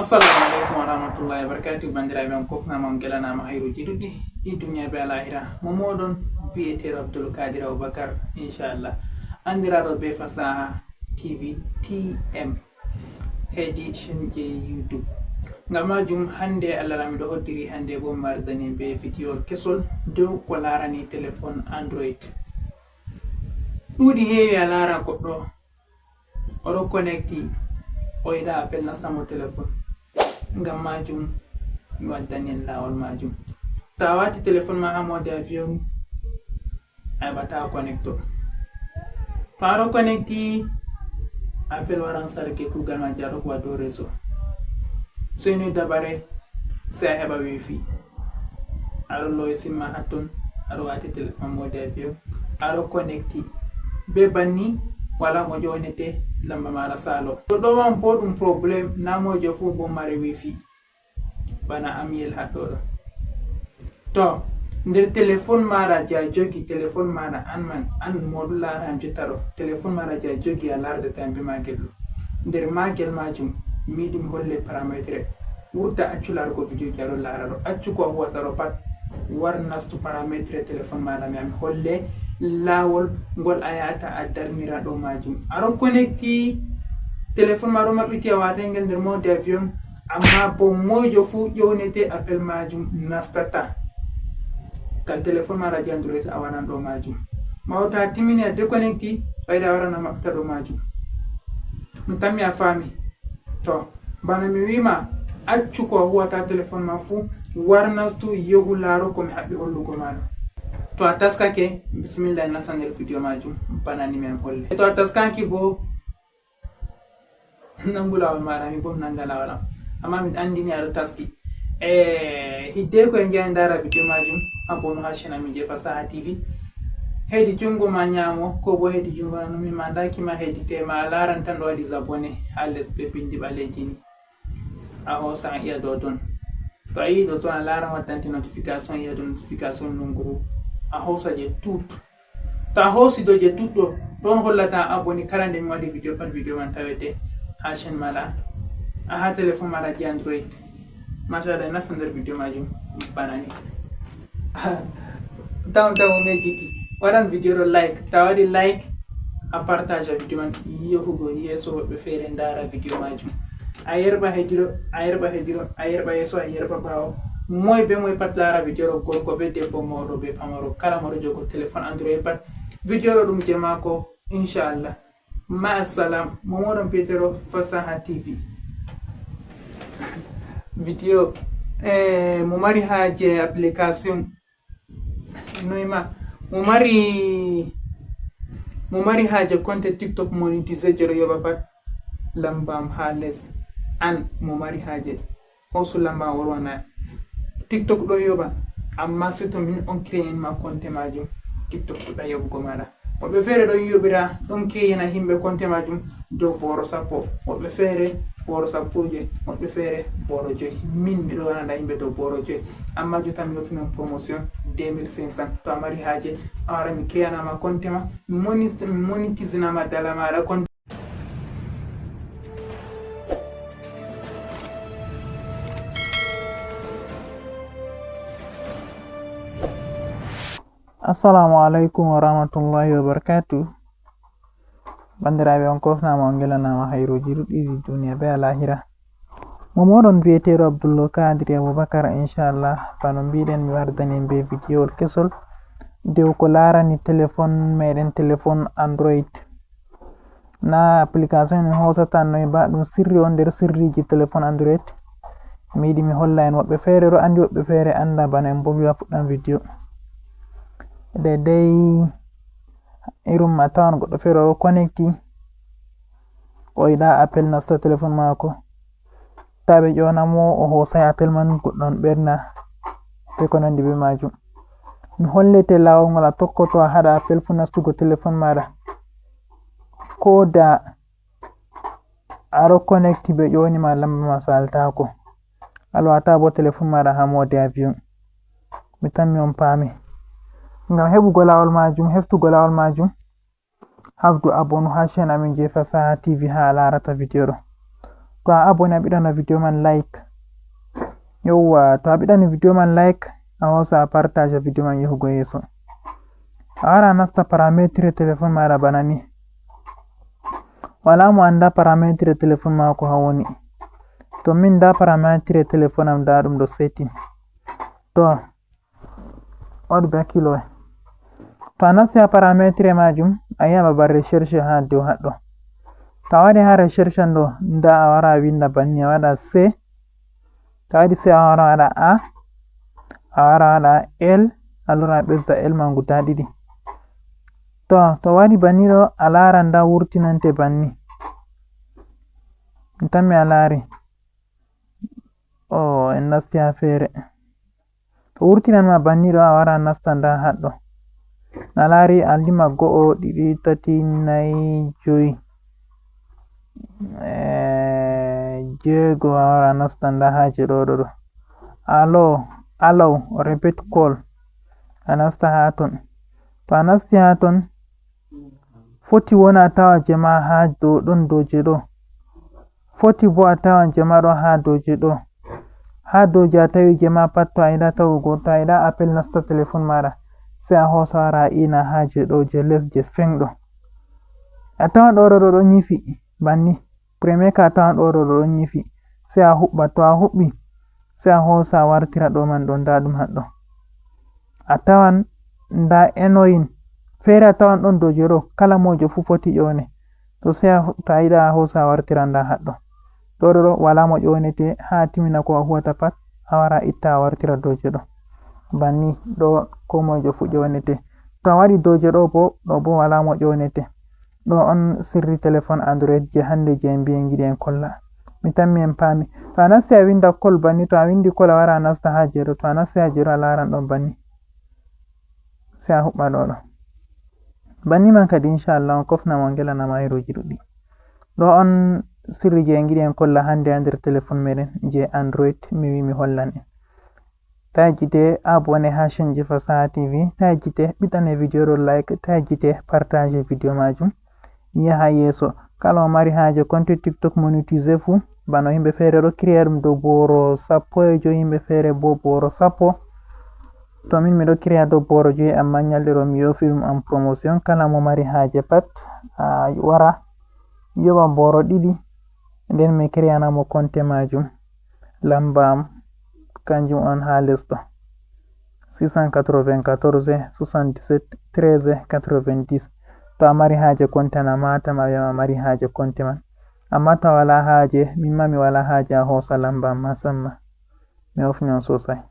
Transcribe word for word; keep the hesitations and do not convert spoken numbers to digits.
Assalamu aleykum wa rahmatullahi wa barakatuh. Bandiraɓe, on kofnama, on gelanama hayruji ɗuɗɗi ɗi duniya be alahira. Mo moɗon biyeteɗo Abdul Kadir Abubakar, inchallah, andiraɗo be Fasaha T V T M, hedi chaîne je YouTube. Ngam majum hande Allah lamiɗo hoddiri hande bo mardani be video kesol dow ko larani téléphone Android. Ɗuɗi heewi a lara goɗɗo oɗo connecti, o yiɗa appel nastamo téléphone. Ngam majum mi waddani en lawol majum. To a wati téléphone ma ha mode avion, a heɓata connecto. To aɗo connecti, appel waran sarke, kugal ma je aɗo huwa dow réseau. Seni dabare, sai a heɓa wifi. Aɗo lowi sim ma hatton, aɗo wati téléphone mode avion, aɗo connecti. Be banni, wala mo ƴownete, lamba maɗa salo. To ɗo man bo ɗum problème, na mojo fu bo mari wifi. Bana amiyel haɗɗo ɗo. To nder téléphone maɗa je a jogi, téléphone maɗa an man, an moɗo lara am jotta ɗo, téléphone maɗa je a jogi a lardata am be magel ɗo. Nder magel majum mi yiɗi mi holle parametre. Wurta, accu larugo video je aɗo lara ɗo, accu ko a huwata ɗo pat, war nastu parametre téléphone maɗa, mi ami holle lawol ngol a yata a darnira ɗo majum. Aɗo connecti, téléphone ma ɗo maɓɓiti, a watai ngel nder mode avion, amma bo moijo fu ƴewnete appel majum nastata. Kal téléphone maɗa je Android a waran ɗo majum. Ɓawo to a timmini a déconnecti, ɓayda a waran a maɓɓita ɗo majum. Mi tammi a fami. To bana mi wima, accu ko a huwata téléphone ma fu, war nastu, yehu laro ko mi haɓɓi hollugo maɗa. To a taskake, bismillah, nasta nder video majum bana ni mi ami holle. To a taskaki bo, nangu lawol maɗa, mi bo mi nanga lawol am. Amma mi andini aɗo taski. E hiddeko e ngi'a ndara video majum, abonne ha chaîne amin je Fasaha T V. Hedi jungo ma nyamo ko bo hedi jungo nano, mi mandaki ma hedi tema, a laran tan ɗo waɗi abonne ha les be bindi ɓaleji ni. A hosa a iya dow ton. To a yi dow ton a laran waddante notification, iya dow notification nunguru. A hosa je tout. To a hosi dow je tout ɗo, ɗon hollata a abonné. Kala nde mi waɗi video pat, video man tawete ha chaîne maɗa, a ha téléphone maɗa je Android. Machallah, nasta nder video majum bana ni. Taw taw me jiti. Waɗan video ɗo like. To a waɗi like, a partage video man, yahugo yeso woɓɓe fere ndara video majum. A yerɓa hedi ɗo, a yerɓa hedi ɗo, a yerɓa yeso, a yerɓa ɓawo. Moy be moy pat lara video ɗo, gorko be debbo, mawɗo be pamaro, kala moɗo jogo téléphone Android pat, video ɗo ɗum je mako, inchallah. Ma assalam, mo moɗon Petero Fasaha T V. Video, eh, mo mari haje application, noy ma, mo mari, mo mari haje compte TikTok monétisé je ɗo yoɓa pat, lambam ha les. An mo mari haje, hosu lamba o wana. TikTok ɗo yoɓa, amma surtout min on créer ma compte majum, TikTok fuɗɗa yoɓugo maɗa. Woɓɓe fere ɗon yoɓira, ɗon créer na himɓe compte majum dow boro sappo. Woɓɓe fere boro sappo je, woɓɓe fere boro joy. Min miɗo wanada himɓe dow boro joy. Amma jotta mi hofi non promotion deux mille cinq cents. To a mari haje, a wara mi créer na ma compte ma, mi monis-, mi monétisé na ma dala maɗa compte. Assalamu alaikum wa rahmatullahi wa barakatuh. Bandiraɓe, on kofnama, on gelanama hayruji ɗuɗɗi ɗi duniya be alahira. Mo moɗon biyeteɗo Abdullah Kadiri Abubakar, inchallah, bano mbiɗen mi wardani be video kesol dow ko larani téléphone meɗen, téléphone Android. Na application en hosata noy ba, ɗum sirri on nder sirriji téléphone Android. Mi yiɗi mi holla en, woɓɓe fere ɗo andi, woɓɓe fere anda, bana en bo wi'a fuɗɗan video. Daidai irum a tawan goɗɗo fere o connecti, o yiɗa appel nasta téléphone mako. Ta ɓe ƴona mo, o hosay appel man, goɗɗo on ɓerna, be ko nandi be majum. Mi hollete lawol ngol a tokkoto a haɗa appel fu nastugo téléphone maɗa. Ko da a ɗo connecti ɓe ƴoni ma lamba ma saltako. A lowata bo téléphone maɗa ha mode avion. Mi tammi on paami. Ngam heɓugo lawol majum, heftugo lawol majum, habdu abonu ha chaîne amin je Fasaha T V ha a larata video ɗo. To a abonné, a ɓiɗana video man like. Yowwa, to a ɓiɗani video man like, a hoosa a partage video man yahugo yeeso. A wara a nasta paramétrie téléphone maɗa bana ni. Wala mo anda paramétrie téléphone mako ha woni. To min nda paramétrie téléphone am, nda ɗum ɗo setting. To, waɗu be hakkilo e. To a nasti ha paramétrie majum, a yi'a babal recherche ha dow haɗɗo. To a waɗi ha recherche an ɗo, nda a wara a winda banni, a waɗa C. To a waɗi C, a wara a waɗa A, a wara a waɗa L, a lora a ɓesda L man guda ɗiɗi. To, to waɗi banni ɗo, a lara nda wurtinante banni. Mi tammi a lari. O, en nasti ha feere. To wurtinan ma banni ɗo, a wara a nasta nda haɗɗo. A lari a lima go'o, ɗiɗi, tati, nayi, joyi. Eh, jeego, a wara a nasta nda ha je ɗo, ɗo, ɗo. Allow, allow, repeat call. A nasta ha ton. To a nasti ha ton, foti wona a tawa je ma ha dow, ɗon dow je ɗo. Foti bo a tawan je ma ɗo ha dow je ɗo. Ha dow je a tawi je ma pat, to a yiɗa tawugo, to a yiɗa appel nasta téléphone maɗa, sai a hosa wara a ina ha je ɗo, je les, je feng ɗo. A tawan ɗo, ɗo, ɗo, ɗo nyifi banni. Premier ka a tawan ɗo, ɗo, ɗo, ɗo nyifi. Sai a huɓɓa, to a huɓɓi, sai a hosa a wartira ɗo man ɗo, nda ɗum haɗɗo. A tawan nda enoyin. Feere a tawan ɗon dow je ɗo, kala mojo fu foti ƴone. To sai a, to a yiɗa a hosa a wartira nda haɗɗo. Ɗo, ɗo, ɗo, wala mo ƴonete, ha a timina ko a huwata pat, a wara itta a wartira dow je ɗo. Banni ɗo ko mojo fu ƴonete. To a waɗi dow je ɗo bo, ɗo bo wala mo ƴonete. Ɗo on sirri téléphone Android je hande je en mbiyen giɗi en kolla. Mi tammi en paami. To a nasti a winda call banni, to a windi call a wara a nasta ha je ɗo, to a nasti ha je ɗo a laran ɗon banni. Sai a huɓɓa ɗo ɗo. Banni man kadi, inshallah, on kofna mo, on gelana ma hiruji ɗuɗɗi. Ɗo on sirri je en giɗi en kolla hande ha nder téléphone meɗen je Android, mi wi mi hollan en. Ta yejjite abonné ha Shenji Fasaha T V, ta yejjite ɓiɗɗane video ɗo like, ta yejjite partage video majum. Yaha yeeso. Kala mo mari haje compte TikTok monétisé fu, bano yimɓe feere ɗo créer ɗum dow boro sappo e joyi, yimɓe feere bo boro sappo. To min miɗo créer dow boro joyi, amma nyalɗe ɗo mi yofi ɗum en promotion. Kala mo mari haje pat, a wara, yoɓa boro ɗiɗi, nden mi créer na mo compte majum. Lamba am kanjum on ha les ɗo, six cent quatre-vingt-quatorze, soixante-dix-sept, treize, quatre-vingt-dix. To a mari haje compte na, mata ma wiyama a mari haje compte man. Amma to a wala haje, min ma mi wala haje a hosa lamba am ma samma. Mi hofni on sosai.